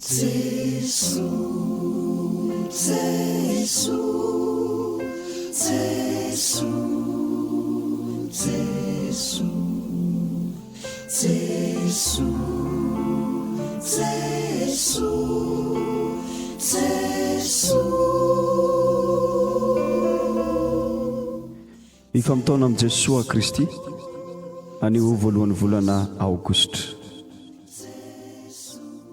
Jesoa, Jesoa, Jesoa, Jesoa, Jesoa, Jesoa, Jesoa. Mifamotoana amin'i Jesoa Kristy, anio voalohan'ny volana Aogositra.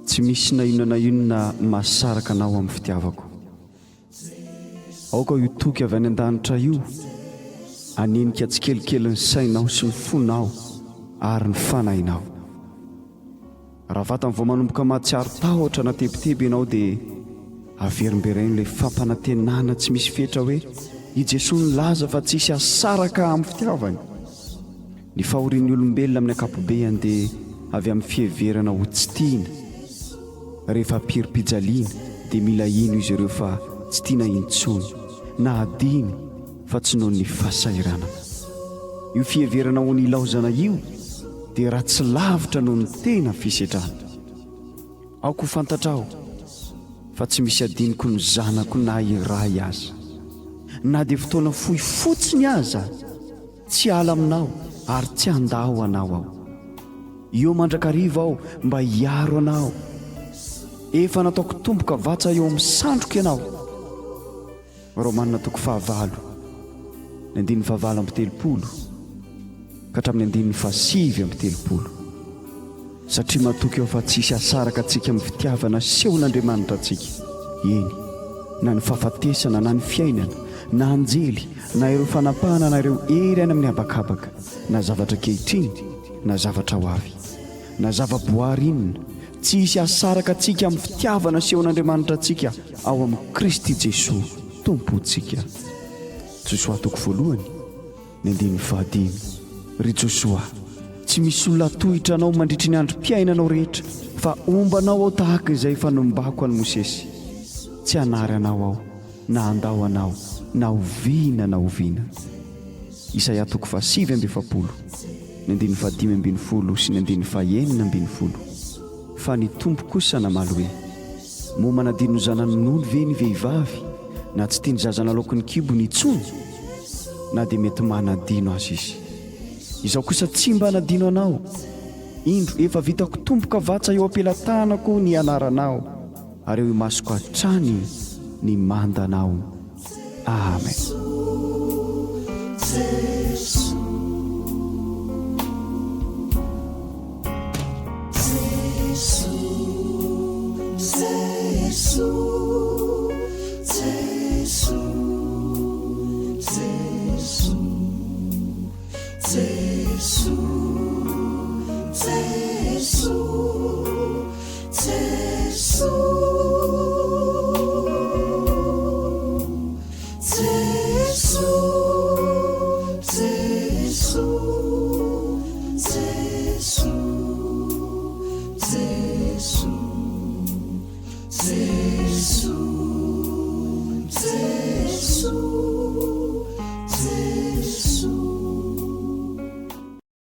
Tsy misy na inona na inona mahasaraka anao amin'ny fitiavako. Aoka io toky avy any an-danitra io hanenika tsikelikely ny sainao sy ny fonao ary ny fanahinao. Raha vatany vao manomboka mahatsiaro tahotra na tebiteby ianao dia averimbereno ilay fampanantenana tsy misy fetra hoe i Jesoa nilaza fa tsy hisy hahasaraka amin'ny fitiavany. Ny fahorian'ny olombelona amin'ny ankapobeany dia avy amin'ny fiheverana ho tsy tiana. Rehefa ampirim-pijaliana dia mila hino izy ireo fa tsy tiana intsony, na hadino fa tsy noho ny fahasahiranana. Io fiheverana ho nilaozana io dia ratsy lavitra noho ny tena fisedrana. Aoka ho fantatrao fa tsy misy adinoko ny zanako na iray aza. Na dia fotoana fohy fotsiny aza, tsy hiala aminao ary tsy handao anao aho. Eo mandrakariva aho mba hiaro anao. Efa nataoko tomboka vatsa eo amin'ny sandriko ianao. Romana toko fahavalo, ny andininy fahavalo amby telopolo ka hatramin'ny andininy fahasivy amby telopolo. Satria matoky aho fa tsy hisy hahasaraka antsika amin'ny fitiavana asehon'Andriamanitra antsika, eny, na ny fahafatesana na ny fiainana, na anjely, na ireo fanapahana na ireo hery any amin'ny habakabaka, na zavatra ankehitriny na zavatra ho avy, na zava-boary inona, tsy hisy hahasaraka antsika amin'ny fitiavana asehon'Andriamanitra antsika ao amin'i Kristy Jesoa Tompontsika. Josoa toko voalohany, ny andininy fahadimy. Ry Josoa, tsy misy olona hatohitra anao mandritry ny androm-piainanao rehetra, fa homba anao aho tahaka izay efa nombako an'i Mosesy. Tsy hanary anao aho, na handao anao, na oviana na oviana. Isaia toko faha-49, ny andininy faha-15 sy ny andininy faha-16. Fa ny Tompo kosa namaly hoe, Moa manadino ny zanany minono ve ny vehivavy, na tsy tia ny zaza naloaky ny kibony intsony? Na dia mety manadino aza izy. Izaho kosa tsy mba hanadino anao. Indro, efa vitako tomboka vatsa eo am-pelatanako ny anaranao, ary eo imasoko hatrany ny mandanao. Amen.